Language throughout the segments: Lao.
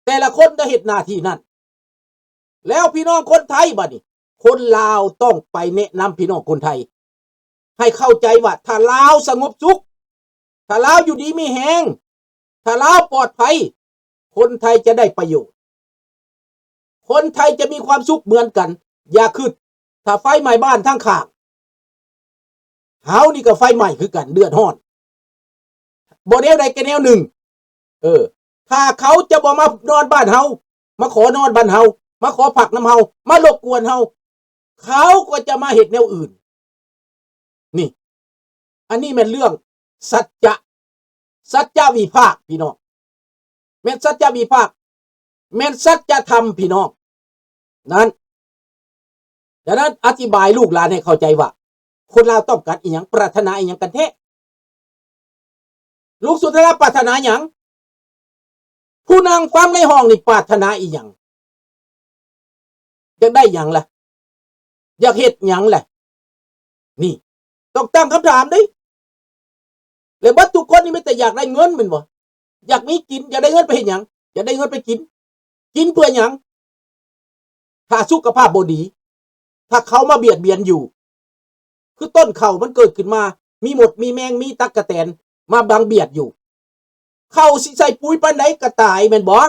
ແຕ່ລະຄົນໄດ້ເຮັດໜ້າທີ່ນັ້ນ. ແລ້ວພີ່ນ້ອງຄົນໄທບາດນີ້ ຄົນລາວຕ້ອງໄປແນະນຳພີ່ນ້ອງຄົນໄທ ໃຫ້ເຂົ້າໃຈວ່າ ຖ້າລາວສະຫງົບສຸກ, ຖ້າລາວຢູ່ດີມີແຮງ, ຖ້າລາວປອດໄພ, ຄົນໄທຈະໄດ້ປະໂຫຍດ, ຄົນໄທຈະມີຄວາມສຸກເໝືອນກັນ. ຢ່າຄິດ, ຖ້າໄຟໄໝ້ບ້ານທາງຂ້າງ, ເຮົານີ້ກໍໄຟໄໝ້ຄືກັນ, ເດືອດຮ້ອນ. ບໍ່ແນວໃດກໍແນວໜຶ່ງ. ເອີ ຖ້າເຂົາຈະບໍ່ມານອນບ້ານເຮົາ, ມາຂໍນອນບ້ານເຮົາ, ມາຂໍພັກນຳເຮົາ, ມາລົບກວນເຮົາ, ເຂົາກໍຈະມາເຮັດແນວອື່ນ. ນີ້ ອັນນີ້ແມ່ນເລື່ອງສັດຈະ, ສັດຈະວິພາກ ພີ່ນ້ອງ. ແມ່ນສັດຈະວິພາກ, ແມ່ນສັດຈະທຳ ພີ່ນ້ອງ. ນັ້ນ ສະນັ້ນ ອະທິບາຍລູກຫຼານໃຫ້ເຂົ້າໃຈວ່າ ຄົນລາວຕ້ອງການອີ່ຫຍັງ, ປາດຖະໜາອີ່ຫຍັງກັນແທ້? ລຸງສຸນທະລາປາດຖະໜາຫຍັງ? ຜູ້ນັ່ງຟັງໃນຫ້ອງນີ້ປາດຖະໜາອີ່ຫຍັງ? ຢາກໄດ້ຫຍັງລະ? ຢາກເຮັດຫຍັງລະ? ນີ້ ຕ້ອງຕັ້ງຄຳຖາມເດ້. ແລະ ເບິດທຸກຄົນນີ້ມີແຕ່ຢາກໄດ້ເງິນແມ່ນບໍ່? ຢາກມີກິນ, ຢາກໄດ້ເງິນໄປເຮັດຫຍັງ? ຢາກໄດ້ເງິນໄປກິນ. ກິນເພື່ອຫຍັງ? ຖ້າສຸຂະພາບບໍ່ດີ, ຖ້າເຂົາມາບຽດບຽນຢູ່, ຄືຕົ້ນເຂົ້າມັນເກີດຂຶ້ນມາ ມີມົດມີແມງ ມີຕັກກະແຕນມາບັງບຽດຢູ່, ເຂົ້າຊິໃສ່ປຸ໋ຍປານໃດກໍຕາຍແມ່ນບໍ່?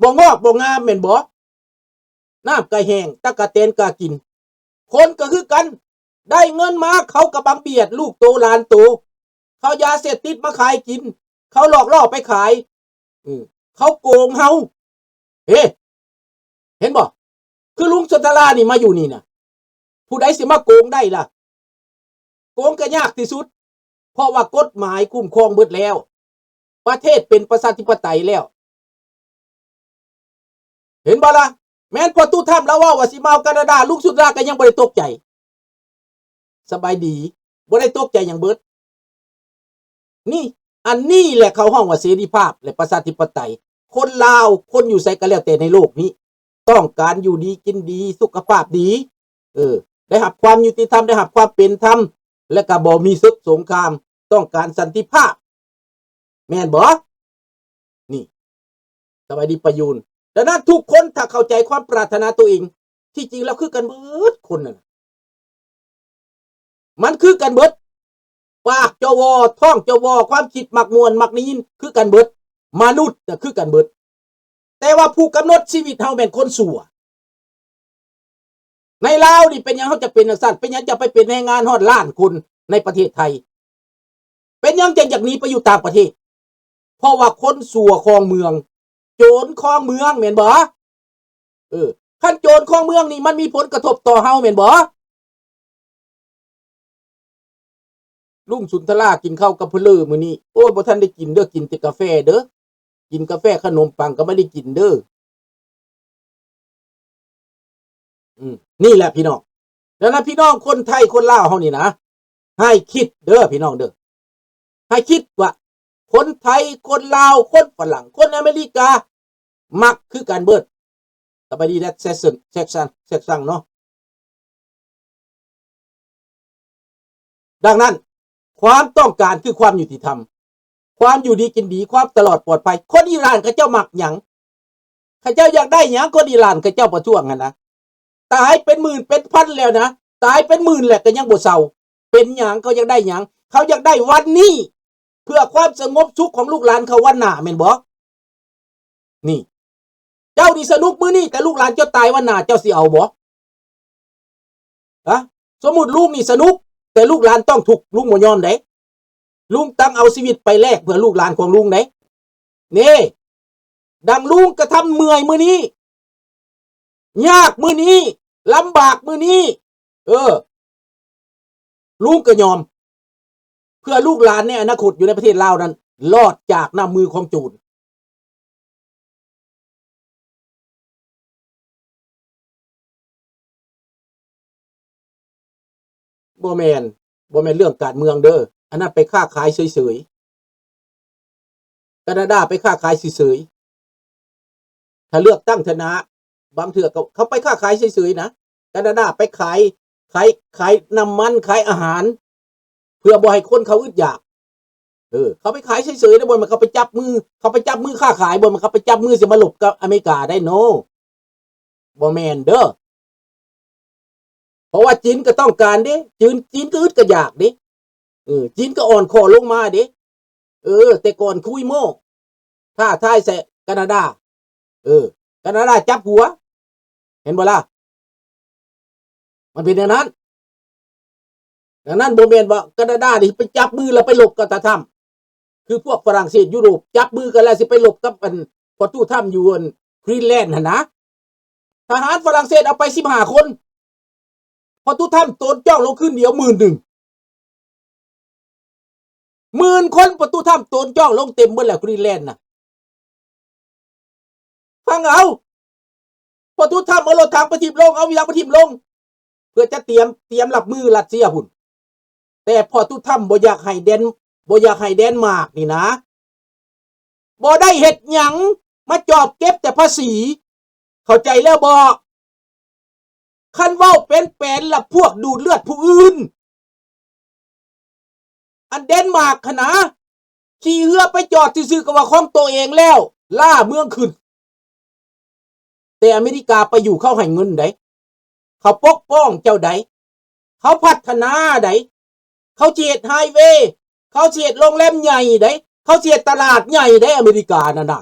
ບໍ່ງອກບໍ່ງາມແມ່ນບໍ່? ນ້ຳກໍແຫ້ງ, ຕັກກະແຕນກໍກິນ. ຄົນກໍຄືກັນ, ໄດ້ເງິນມາເຂົາກໍບັງບຽດລູກໂຕຫຼານໂຕ, ເຂົາຢາເສບຕິດມາຂາຍກິນ, ເຂົາຫຼອກລ່ອໄປຂາຍ, ເອີ ເຂົາໂກງເຮົາ. ເອີ ເຫັນບໍ່? ຄືລຸງຊົນທະລານີ້ມາຢູ່ນີ້ນະ, ຜູ້ໃດຊິມາໂກງໄດ້ລະ? ໂກງກໍຍາກທີ່ສຸດ, ເພາະວ່າກົດໝາຍຄຸ້ມຄອງເບິດແລ້ວ, ປະເທດເປັນປະຊາທິປະໄຕແລ້ວ. ເຫັນບໍ່ລະ? ແມ່ນພໍ່ຕູ້ທຳລາວເວົ້າວ່າຊິມາເອົາການາດາ, ລຸງສຸນທະລາກໍຍັງບໍ່ໄດ້ຕົກໃຈ, ສະບາຍດີ, ບໍ່ໄດ້ຕົກໃຈຫຍັງເບິດ. ນີ້ ອັນນີ້ແຫຼະເຂົາຮ້ອງວ່າເສລີພາບ ແລະ ປະຊາທິປະໄຕ. ຄົນລາວ ຄົນຢູ່ໃສກໍແລ້ວແຕ່ໃນໂລກນີ້ ຕ້ອງການຢູ່ດີກິນດີ, ສຸຂະພາບດີ, ເອີ ໄດ້ຮັບຄວາມຍຸຕິທຳ, ໄດ້ຮັບຄວາມເປັນທຳ ແລະ ກໍບໍ່ມີເສິກສົງຄາມ, ຕ້ອງການສັນຕິພາບ ແມ່ນບໍ່? ນີ້ ສະບາຍດີປະຢູນ. ດັ່ງນັ້ນທຸກຄົນຖ້າເຂົ້າໃຈຄວາມປາດຖະໜາຕົວເອງ, ທີ່ຈິງແລ້ວຄືກັນເບິດຄົນນັ້ນ, ມັນຄືກັນເບິດ. ປາກຈໍວໍ, ທ້ອງຈໍວໍ, ຄວາມຄິດມັກມ່ວນ, ມັກໄດ້ຍິນ ຄືກັນເບິດ. ມະນຸດນະຄືກັນເບິດ, ແຕ່ວ່າຜູ້ກຳນົດຊີວິດເຮົາແມ່ນຄົນຊົ່ວ. ໃນລາວນີ້ເປັນຫຍັງເຮົາຈະເປັນຈັ່ງຊັ້ນ? ເປັນຫຍັງຈະໄປເປັນແຮງງານຮອດລ້ານຄົນໃນປະເທດໄທ? ເປັນຫຍັງຈັ່ງຢາກໜີໄປຢູ່ຕ່າງປະເທດ? ເພາະວ່າຄົນຊົ່ວຄອງເມືອງ, ໂຈນຄອງເມືອງ ແມ່ນບໍ່? ເອີ ຄັນໂຈນຄອງເມືອງນີ້ມັນມີຜົນກະທົບຕໍ່ເຮົາແມ່ນບໍ່? ລຸງສຸນທະລາກິນເຂົ້າກັບເພີ້ນເລີມື້ນີ້. ໂອ້ຍ ບໍ່ທັນໄດ້ກິນເດີ້, ກິນແຕ່ກາແຟເດີ້, ກິນກາແຟຂະໜົມປັງກໍບໍ່ໄດ້ກິນເດີ້. ອືມ ນີ້ແຫຼະພີ່ນ້ອງ. ດັ່ງນັ້ນພີ່ນ້ອງຄົນໄທຄົນລາວເຮົານີ້ນະ ໃຫ້ຄິດເດີ້ພີ່ນ້ອງເດີ້, ໃຫ້ຄິດວ່າຄົນໄທ, ຄົນລາວ, ຄົນຝຣັ່ງ, ຄົນອາເມລິກາ ມັກຄືກັນເບິດ. ສະບາຍດີແດດແຊກຊັນ, ແຊກຊັນ, ແຊກຊັງເນາະ. ດັ່ງນັ້ນ ຄວາມຕ້ອງການຄືຄວາມຍຸຕິທຳ, ຄວາມຢູ່ດີກິນດີ, ຄວາມຕະຫຼອດປອດໄພ. ຄົນອີຣານເຂົາເຈົ້າມັກຫຍັງ? ເຂົາເຈົ້າຢາກໄດ້ຫຍັງ? ຄົນອີຣານເຂົາເຈົ້າປະທ້ວງຫັ້ນນະ. ຕາຍເປັນໝື່ນເປັນພັນແລ້ວນະ, ຕາຍເປັນໝື່ນແລ້ວກໍຍັງບໍ່ເຊົາ. ເປັນຫຍັງ? ເຂົາຢາກໄດ້ຫຍັງ? ເຂົາຢາກໄດ້ວັນນີ້ ເພື່ອຄວາມສະຫງົບສຸກຂອງລູກຫຼານເຂົາວັນໜ້າແມ່ນບໍ່? ນີ້ ເຈົ້ານີ້ສະໜຸກມື້ນີ້ ແຕ່ລູກຫຼານເຈົ້າຕາຍວັນໜ້າ ເຈົ້າຊິເອົາບໍ່? ຮະ? ສົມມຸດລຸງນີ້ສະໜຸກ ແຕ່ລູກຫຼານຕ້ອງທຸກ ລຸງບໍ່ຍອມເດ້. ລຸງຕ້ອງເອົາຊີວິດໄປແລກເພື່ອລູກຫຼານຂອງລຸງເດ້. ນີ້ ດັ່ງລຸງກະທຳເມື່ອຍມື້ນີ້ ຍາກມື້ນີ້ ລຳບາກມື້ນີ້ ເອີ ລຸງກໍຍອມ ເພື່ອລູກຫຼານໃນອະນາຄົດຢູ່ໃນປະເທດລາວນັ້ນ ລອດຈາກນ້ຳມືຂອງໂຈນ. ບໍ່ແມ່ນ, ບໍ່ແມ່ນເລື່ອງການເມືອງເດີ້, ອັນນັ້ນໄປຄ້າຂາຍເສີຍໆ. ການາດາໄປຄ້າຂາຍເສີຍໆ. ຖ້າເລືອກຕັ້ງເທື່ອໜ້າ ບາງເທື່ອກໍເຂົາໄປຄ້າຂາຍເສີຍໆນະ. ການາດາໄປຂາຍ, ຂາຍ, ຂາຍນ້ຳມັນ, ຂາຍອາຫານ ເພື່ອບໍ່ໃຫ້ຄົນເຂົາອຶດຢາກ. ເອີ ເຂົາໄປຂາຍເສີຍໆ ເດ້ ບໍ່ແມ່ນເຂົາໄປຈັບມື ເຂົາໄປຈັບມືຄ້າຂາຍ ບໍ່ແມ່ນເຂົາໄປຈັບມືຊິມາລົບກັບອາເມລິກາໄດ້ ໂນ ບໍ່ແມ່ນເດີ້. ເພາະວ່າຈີນກໍຕ້ອງການເດ້ ຈີນ ຈີນກໍອຶດກໍຢາກເດ້ ເອີ ຈີນກໍອ່ອນຂໍ້ລົງມາເດ້ ເອີ ແຕ່ກ່ອນຄຸຍໂມ້ ທ້າທາຍໃສ່ການາດາ ເອີ ການາດາຈັບຫົວ ເຫັນບໍ່ລະ? ມັນເປັນແນວນັ້ນ. ດັ່ງນັ້ນບໍ່ແມ່ນວ່າການາດານີ້ໄປຈັບມືແລ້ວໄປລົບກັບຕາທຳ ຄືພວກຝຣັ່ງເສດ ຢູໂຣບ ຈັບມືກັນແລ້ວຊິໄປລົບກັບອັນພໍ່ຕູ້ທຳຢູ່ອັນກຣີນແລນຫັ້ນນະ. ທະຫານຝຣັ່ງເສດເອົາໄປສິບຫ້າຄົນ ພໍ່ຕູ້ທຳໂຈນຈ້ອງລົງຄືນດຽວໝື່ນໜຶ່ງ ໝື່ນຄົນ ພໍ່ຕູ້ທຳໂຈນຈ້ອງລົງເຕັມເບິດແລ້ວກຣີນແລນນະ. ຟັງເອົາ ພໍ່ຕູ້ທຳເອົາລົດຖັງໄປຖິ້ມລົງ ເອົາຫຍັງໄປຖິ້ມລົງ ເພື່ອຈະຕຽມ ຕຽມຮັບມືຣັດເຊຍພຸ້ນ. ແຕ່ພໍ່ຕູ້ທຳບໍ່ຢາກໃຫ້ແດນ ບໍ່ຢາກໃຫ້ແດນມາກນີ້ນະ ບໍ່ໄດ້ເຮັດຫຍັງ ມາຈອບເກັບແຕ່ພາສີ ເຂົ້າໃຈແລ້ວບໍ່? ຄັນເວົ້າເປັນແປນລະພວກດູດເລືອດຜູ້ອື່ນ ອັນເດນມາກຫັ້ນນະ ຂີ່ເຮືອໄປຈອດຊື່ໆ ກໍວ່າຂອງໂຕເອງແລ້ວ ລ້າເມືອງຂຶ້ນ. ແຕ່ອາເມລິກາໄປຢູ່ ເຂົາໃຫ້ເງິນໃດ໋ ເຂົາປົກປ້ອງເຈົ້າໃດ໋ ເຂົາພັດທະນາໃດ໋ ເຂົາຊິເຮັດໄຮເວ ເຂົາຊິເຮັດໂຮງແຮມໃຫຍ່ໃດ໋ ເຂົາຊິເຮັດຕະຫຼາດໃຫຍ່ໃດ໋ ອາເມລິການັ້ນນະ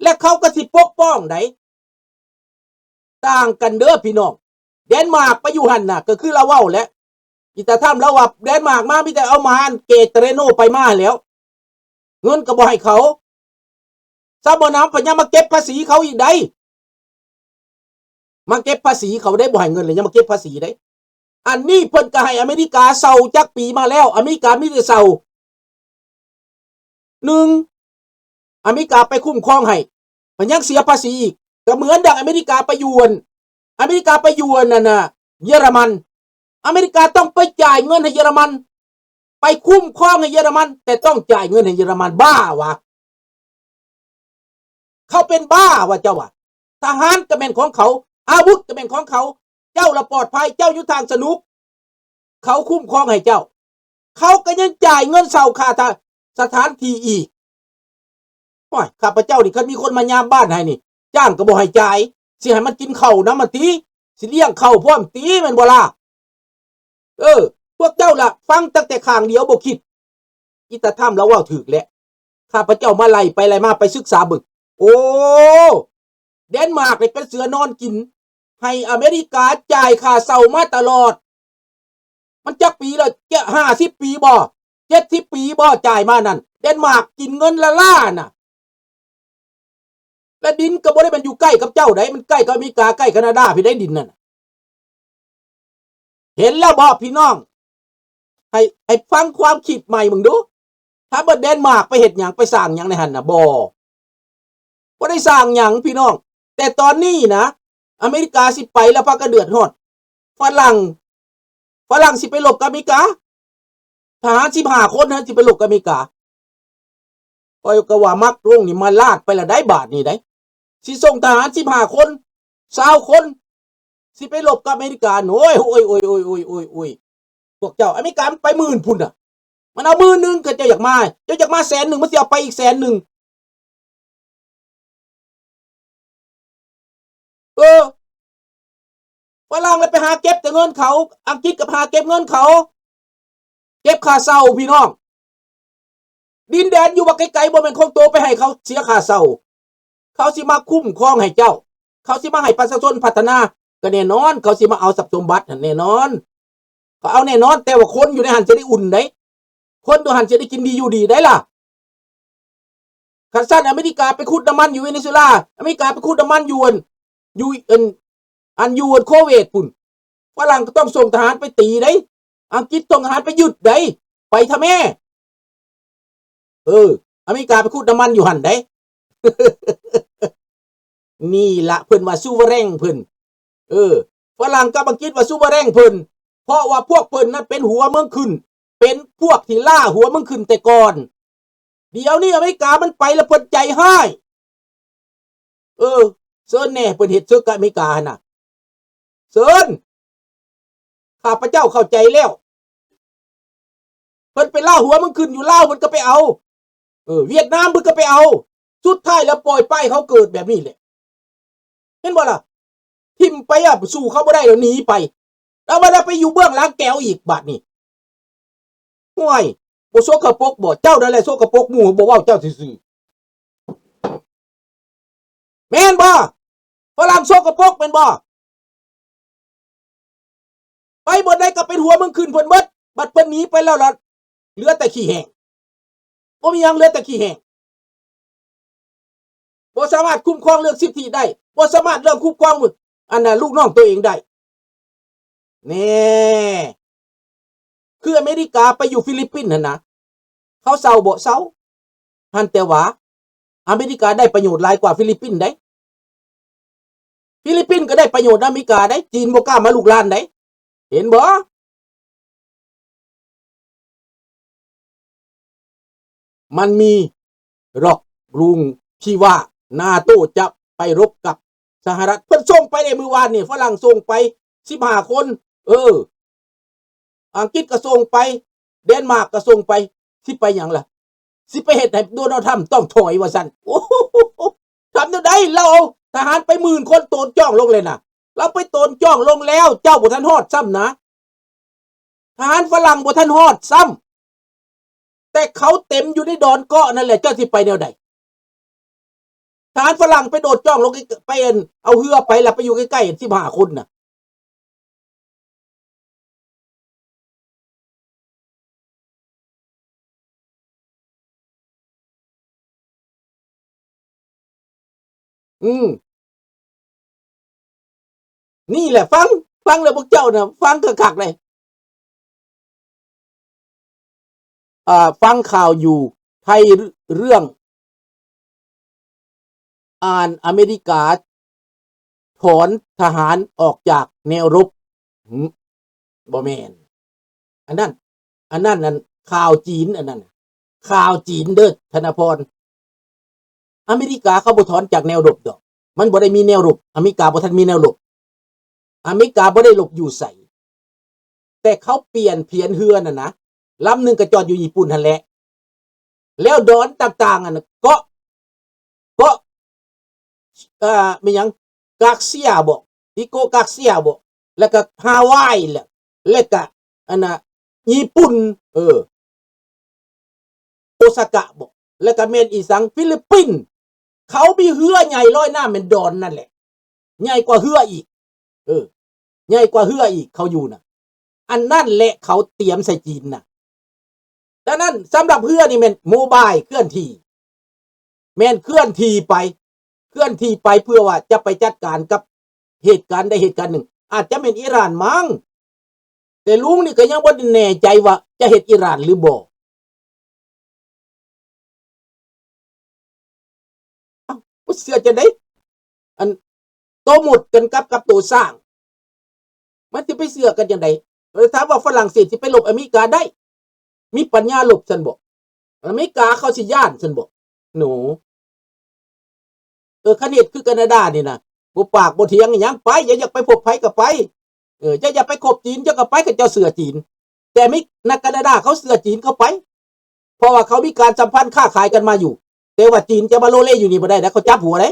ແລະເຂົາກໍຊິປົກປ້ອງໃດ໋. ຕ່າງກັນເດີ້ພີ່ນ້ອງ ເດນມາກໄປຢູ່ຫັ້ນນະ ກໍຄືລາວເວົ້າແຫຼະ ອີຕາທຳລາວວ່າ ເດນມາກມາມີແຕ່ເອົາໝາເກຕເຣໂນໄປມາແລ້ວ ເງິນກໍບໍ່ໃຫ້ເຂົາ ຊາວບໍ່ນຳພະຍາມາເກັບພາສີເຂົາອີກໃດ໋ ມາເກັບພາສີເຂົາໄດ້ ບໍ່ໃຫ້ເງິນແລ້ວຍັງມາເກັບພາສີໄດ້. ອັນນີ້ເພິ່ນກໍໃຫ້ອາເມລິກາເຊົ່າຈັກປີມາແລ້ວ ອາເມລິກາມີແຕ່ເຊົ່າ ໜຶ່ງ ອາເມລິກາໄປຄຸ້ມຄອງໃຫ້ ມັນຍັງເສຍພາສີອີກ ກໍເໝືອນດັ່ງອາເມລິກາໄປຢູ່ອັນ ອາເມລິກາໄປຢູ່ອັນນັ້ນນະ ເຢຍລະມັນ ອາເມລິກາຕ້ອງໄປຈ່າຍເງິນໃຫ້ເຢຍລະມັນ ໄປຄຸ້ມຄອງໃຫ້ເຢຍລະມັນ ແຕ່ຕ້ອງຈ່າຍເງິນໃຫ້ເຢຍລະມັນ ບ້າຫວາ? ເຂົາເປັນບ້າຫວາເຈົ້າຫວາ? ທະຫານກໍແມ່ນຂອງເຂົາ ອາວຸດກໍແມ່ນຂອງເຂົາ ເຈົ້າລະປອດໄພ ເຈົ້າຢູ່ທາງສະໜຸກ ເຂົາຄຸ້ມຄອງໃຫ້ເຈົ້າ ເຂົາກໍຍັງຈ່າຍເງິນເຊົ່າຄ່າທະ ສະຖານທີ່ອີກ. ໂອ້ຍ ຂ້າພະເຈົ້ານີ້ ຄັນມີຄົນມາຍາມບ້ານໃຫ້ນີ້ ຈ້າງກໍບໍ່ໃຫ້ຈ່າຍ ຊິໃຫ້ມັນກິນເຂົ້ານຳມັນຕິ ຊິລ້ຽງເຂົ້າພ້ອມຕິ ແມ່ນບໍ່ລະ? ເອີ ພວກເຈົ້າລະຟັງຕັ້ງແຕ່ຂ້າງດຽວບໍ່ຄິດ. ອີຕາທຳລາວເວົ້າຖືກແຫຼະ ຂ້າພະເຈົ້າມາໄລ່ໄປໄລ່ມາ ໄປສຶກສາເບິ່ງ ໂອ້ ເດນມາກນີ້ເປັນເສືອນອນກິນ ໃຫ້ອາເມລິກາຈ່າຍຄ່າເຊົ່າມາຕະຫຼອດ ມັນຈັກປີແລ້ວ ຫ້າສິບປີບໍ່ ເຈັດສິບປີບໍ່ ຈ່າຍມານັ້ນ ເດນມາກກິນເງິນລ້າໆນະ ແລະດິນກໍບໍ່ໄດ້ແມ່ນຢູ່ໃກ້ກັບເຈົ້າໃດ໋ ມັນໃກ້ກັບອາເມລິກາ ໃກ້ການາດາພີ້ໃດ໋ ດິນນັ້ນນະ. ເຫັນແລ້ວບໍ່ພີ່ນ້ອງ? ໃຫ້ ໃຫ້ຟັງຄວາມຄິດໃໝ່ເບິ່ງດູ ຖ້າເບິດເດນມາກໄປເຮັດຫຍັງ ໄປສ້າງຫຍັງໃນຫັ້ນນະ? ບໍ່ ບໍ່ໄດ້ສ້າງຫຍັງພີ່ນ້ອງ ແຕ່ຕອນນີ້ນະ ອາເມລິກາຊິໄປແລ້ວ ພາກັນເດືອດຮ້ອນ ຝຣັ່ງ ຝຣັ່ງຊິໄປລົບກັບອາເມລິກາ ທະຫານສິບຫ້າຄົນຫັ້ນຊິໄປລົບກັບອາເມລິກາ ຂ້ອຍກໍວ່າມັກລົງນີ້ມາລາດໄປລະໄດ໋ ບາດນີ້ໄດ໋ ຊິສົ່ງທະຫານສິບຫ້າຄົນ ຊາວຄົນ ຊິໄປລົບກັບອາເມລິກາ ໂອ້ຍ ໂອ້ຍ ໂອ້ຍ ພວກເຈົ້າ ອາເມລິກາມັນໄປໝື່ນພຸ້ນນະ ມັນເອົາໝື່ນໜຶ່ງ ຄັນເຈົ້າຢາກມາ ເຈົ້າຢາກມາແສນໜຶ່ງ ມັນຊິເອົາໄປອີກແສນໜຶ່ງ. ເອີ ຝຣັ່ງລະໄປຫາເກັບແຕ່ເງິນເຂົາ ອັງກິດກໍໄປຫາເກັບເງິນເຂົາ ເກັບຄ່າເຊົ່າພີ່ນ້ອງ ດິນແດນຢູ່ບັກໄກໆ ບໍ່ແມ່ນຂອງໂຕ ໄປໃຫ້ເຂົາເສຍຄ່າເຊົ່າ ເຂົາຊິມາຄຸ້ມຄອງໃຫ້ເຈົ້າ ເຂົາຊິມາໃຫ້ປະຊາຊົນພັດທະນາ ກໍແນ່ນອນ ເຂົາຊິມາເອົາຊັບສົມບັດຫັ້ນແນ່ນອນ ເຂົາເອົາແນ່ນອນ ແຕ່ວ່າຄົນຢູ່ໃນຫັ້ນຊິໄດ້ອຸ່ນໃດ໋ ຄົນຢູ່ຫັ້ນຊິໄດ້ກິນດີຢູ່ດີໄດ໋ລະ. ຄັນຊັ້ນອາເມລິກາໄປຂຸດນ້ຳມັນຢູ່ເວເນຊູເອລາ ອາເມລິກາໄປຂຸດນ້ຳມັນຢູ່ອັນ ຢູ່ອັນ ອັນຢູ່ອັນໂຄເວດພຸ້ນ ຝຣັ່ງກໍຕ້ອງສົ່ງທະຫານໄປຕີໄດ໋ ອັງກິດສົ່ງທະຫານໄປຍຶດໄດ໋ ໄປທະແມ່ ເອີ ອາເມລິກາໄປຂຸດນ້ຳມັນຢູ່ຫັ້ນໃດ໋. ນີ້ລະເພິ່ນວ່າຊູເວີແຣງເພິ່ນ ເອີ ຝຣັ່ງກັບອັງກິດວ່າຊູເວີແຣງເພິ່ນ ເພາະວ່າພວກເພິ່ນນັ້ນເປັນຫົວເມືອງຂຶ້ນ ເປັນພວກທີ່ລ້າຫົວເມືອງຂຶ້ນແຕ່ກ່ອນ ດຽວນີ້ອາເມລິກາມັນໄປແລ້ວເພິ່ນໃຈຮ້າຍ ເອີ ເຊີນແດ່ ເພິ່ນເຮັດເສິກກັບອາເມລິກາຫັ້ນນະ ເຊີນ ຂ້າພະເຈົ້າເຂົ້າໃຈແລ້ວ ເພິ່ນໄປລາວ ຫົວເມືອງຂຶ້ນຢູ່ລາວ ເພິ່ນກໍໄປເອົາ ເອີ ຫວຽດນາມ ເພິ່ນກໍໄປເອົາ. ສຸດທ້າຍແລ້ວປ່ອຍປາຍເຂົາເກີດແບບນີ້ແຫຼະ. ເຫັນບໍ່ລະ? ຖິ້ມໄປອະ ສູ້ເຂົາບໍ່ໄດ້ແລ້ວໜີໄປ. ແລ້ວບັດໄປຢູ່ເບື້ອງຫຼັງແກວອີກບາດນີ້. ໂອ້ຍ ບໍ່ສົກກະປົກບໍ? ເຈົ້ານັ້ນແຫຼະສົກກະປົກ ໝູ່ບໍ່ເວົ້າເຈົ້າຊື່ໆ ແມ່ນບໍ່? ຝຣັ່ງສົກກະປົກແມ່ນບໍ່? ໄປບ່ອນໃດກໍເປັນຫົວເມືອງຂຶ້ນເພິ່ນເບິດ. ບັດເພິ່ນໜີໄປແລ້ວລະ ເຫຼືອແຕ່ຂີ້ແຫ້ງ. ບໍ່ມີຫຍັງ ເຫຼືອແຕ່ຂີ້ແຫ້ງ. ບໍ່ສາມາດຄຸ້ມຄອງເລື່ອງສິດທິໄດ້, ບໍ່ສາມາດເລື່ອງຄຸ້ມຄອງ ອັນນ່າ ລູກນ້ອງຕົວເອງໄດ້. ແນ່ ຄືອາເມລິກາໄປຢູ່ຟີລິບປິນຫັ້ນນະ, ເຂົາເຊົາບໍ່? ເຊົາ. ຫັ້ນແຕ່ວ່າອາເມລິກາໄດ້ປະໂຫຍດຫຼາຍກວ່າຟີລິບປິນໃດ໋. ຟີລິບປິນກໍໄດ້ປະໂຫຍດນຳອາເມລິກາໃດ໋, ຈີນບໍ່ກ້າມາລຸກລານໃດ໋. ເຫັນບໍ່? ມັນມີຫຼອກລວງທີ່ວ່ານາໂຕຈະໄປລົບກັບສະຫະລັດ. ເພິ່ນສົ່ງໄປໃນມື້ວານນີ້, ຝຣັ່ງສົ່ງໄປສິບຫ້າຄົນ. ເອີ ອັງກິດກໍສົ່ງໄປ, ເດນມາກກໍສົ່ງໄປ. ຊິໄປຫຍັງລະ? ຊິໄປເຮັດໃຫ້ໂດນັລທຳຕ້ອງຖອຍວ່າຊັ້ນ. ໂອ້ໂຫ ທຳແນວໃດ? ລາວເອົາທະຫານໄປໝື່ນຄົນໂຕນຈ້ອງລົງເລີຍນະ. ລາວໄປໂຕນຈ້ອງລົງແລ້ວ, ເຈົ້າບໍ່ທັນຮອດຊ້ຳນະ. ທະຫານຝຣັ່ງບໍ່ທັນຮອດຊ້ຳ, ແຕ່ເຂົາເຕັມຢູ່ໃນດອນເກາະນັ້ນແຫຼະ, ເຈົ້າຊິໄປແນວໃດ? ທະຫານຝຣັ່ງໄປໂດດຈ້ອງລົງ ໄປ ໄປ ອັນ ເອົາເຮືອໄປ ແລ້ວໄປຢູ່ໃກ້ໆ ສິບຫ້າຄົນນະ. ອືມ ນີ້ແຫຼະ ຟັງ ຟັງແລ້ວພວກເຈົ້ານະ ຟັງຄັກໆເລີຍ. ອ່າ ຟັງຂ່າວຢູ່ ໄທເລື່ອງ ອ່ານ ອາເມລິກາຖອນທະຫານອອກຈາກແນວລົບ. ຫື ບໍ່ແມ່ນ ອັນນັ້ນ ອັນນັ້ນ ອັນ ຂ່າວຈີນ ອັນນັ້ນ ຂ່າວຈີນເດີ້ ທະນະພອນ. ອາເມລິກາເຂົາບໍ່ຖອນຈາກແນວລົບດອກ, ມັນບໍ່ໄດ້ມີແນວລົບ, ອາເມລິກາບໍ່ທັນມີແນວລົບ, ອາເມລິກາບໍ່ໄດ້ຫຼົບຢູ່ໃສ. ແຕ່ເຂົາປ່ຽນຜຽນເຮືອນັ້ນນະ, ລຳໜຶ່ງກໍຈອດຢູ່ຍີ່ປຸ່ນຫັ້ນແຫຼະ. ແລ້ວດອນຕ່າງໆ ອັນນະ ເກາະ ເກາະ ເອີ ແມ່ນຫຍັງ ກາກເຊຍບໍ ຕິໂກກາກເຊຍບໍ ແລ້ວກໍຮາວາຍ ແລ້ວ ແລ້ວກໍ ອັນນະ ຍີ່ປຸ່ນ ເອີ ໂອຊາກະບໍ ແລ້ວກໍແມ່ນອີສັງ ຟີລິບປິນ. ເຂົາມີເຮືອໃຫຍ່ລອຍນ້ຳແມ່ນດອນນັ້ນແຫຼະ, ໃຫຍ່ກວ່າເຮືອອີກ. ເອີ ໃຫຍ່ກວ່າເຮືອອີກ ເຂົາຢູ່ນະ. ອັນນັ້ນແຫຼະເຂົາຕຽມໃສ່ຈີນນະ. ດັ່ງນັ້ນ ສຳລັບເຮືອນີ້ແມ່ນໂມບາຍ ເຄື່ອນທີ່, ແມ່ນເຄື່ອນທີ່ໄປ, ເຄື່ອນທີ່ໄປເພື່ອວ່າຈະໄປຈັດການກັບເຫດການໃດເຫດການໜຶ່ງ, ອາດຈະແມ່ນອີຣານມັ້ງ. ແຕ່ລຸງນີ້ກໍຍັງບໍ່ໄດ້ແນ່ໃຈວ່າຈະເຮັດອີຣານຫຼືບໍ່. ເອົ້າ ບໍ່ເຊື່ອຈັ່ງໃດ? ອັນ ໂຕມົດກັນກັບ ກັບໂຕຊ້າງ ມັນຊິໄປເຊື່ອກັນຈັ່ງໃດ? ເອີ ຖາມວ່າຝຣັ່ງເສດຊິໄປລົບອາເມລິກາໄດ້ ມີປັນຍາລົບຊັ້ນບໍ? ອາເມລິກາເຂົາຊິຢ້ານຊັ້ນບໍ? ໂນ. ເອີ ຄັນເຮັດຄືການາດານີ້ນະ ບໍ່ປາກບໍ່ຖຽງອີຫຍັງ ໄປ ເຈົ້າຢາກໄປພົບໃຜກໍໄປ. ເອີ ເຈົ້າຢາກໄປຄົບຈີນ ເຈົ້າກໍໄປ ຄັນເຈົ້າເຊື່ອຈີນ. ແຕ່ມີນັກການາດາເຂົາເຊື່ອຈີນ ເຂົາໄປ ເພາະວ່າເຂົາມີການສຳພັນຄ້າຂາຍກັນມາຢູ່. ແຕ່ວ່າຈີນຈະມາໂລເລຢູ່ນີ້ບໍ່ໄດ້ນະ ເຂົາຈັບຫົວເດ້.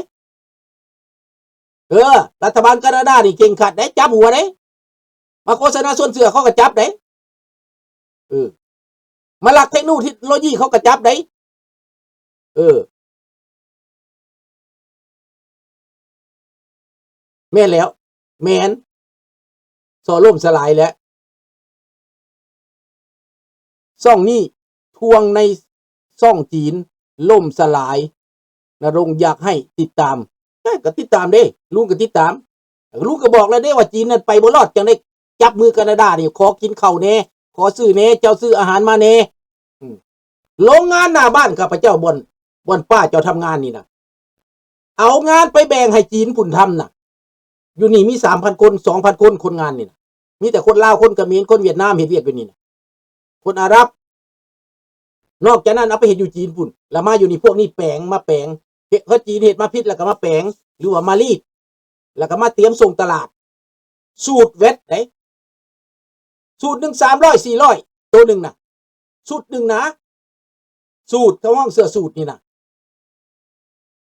ເອີ ລັດຖະບານການາດານີ້ເຄັ່ງຄັດເດ້ ຈັບຫົວເດ້. ມາໂຄສະນາຊວນເຊື່ອ ເຂົາກໍຈັບເດ້. ເອີ ມາລັກເທັກໂນໂລຢີ ເຂົາກໍຈັບໄດ້. ເອີ ແມ່ນແລ້ວ ແມ່ນ ສໍ້ລົ້ມສະຫຼາຍແລ້ວ. ຊ່ອງນີ້ທວງໃນຊ່ອງຈີນລົ້ມສະຫຼາຍ. ນະລົງຢາກໃຫ້ຕິດຕາມ. ເອີ ກໍຕິດຕາມເດ້ ລຸງກໍຕິດຕາມ. ລຸງກໍບອກແລ້ວເດ້ວ່າຈີນນັ້ນໄປບໍ່ລອດ ຈັ່ງໄດ້ຈັບມືການາດານີ້ ຂໍກິນເຂົ້າແດ່ ຂໍຊື້ແດ່ ເຈົ້າຊື້ອາຫານມາແດ່. ອືມ ໂລງງານໜ້າບ້ານຂ້າພະເຈົ້າ ບ່ອນ ບ່ອນປ້າເຈົ້າທຳງານນີ້ນະ ເອົາງານໄປແບ່ງໃຫ້ຈີນພຸ້ນທຳນະ. ຢູ່ນີ້ມີສາມພັນຄົນ ສອງພັນຄົນ ຄົນງານນີ້ນະ ມີແຕ່ຄົນລາວ ຄົນຂະເໝນ ຄົນຫວຽດນາມເຮັດວຽກຢູ່ນີ້ນະ ຄົນອາຣັບ. ນອກຈາກນັ້ນເອົາໄປເຮັດຢູ່ຈີນພຸ້ນ ແລ້ວມາຢູ່ນີ້ ພວກນີ້ແປງ ມາແປງ ເຮັດ ເຂົາຈີນເຮັດມາຜິດ ແລ້ວກໍມາແປງ ຫຼືວ່າມາລີດ ແລ້ວກໍມາຕຽມສົ່ງຕະຫຼາດ ສູດແວັດເດ້. ສູດໜຶ່ງສາມຮ້ອຍ ສີ່ຮ້ອຍ ໂຕໜຶ່ງນະ. ຊຸດໜຶ່ງນະ ສູດ ເຂົາຮ້ອງເສື້ອສູດນີ້ນະ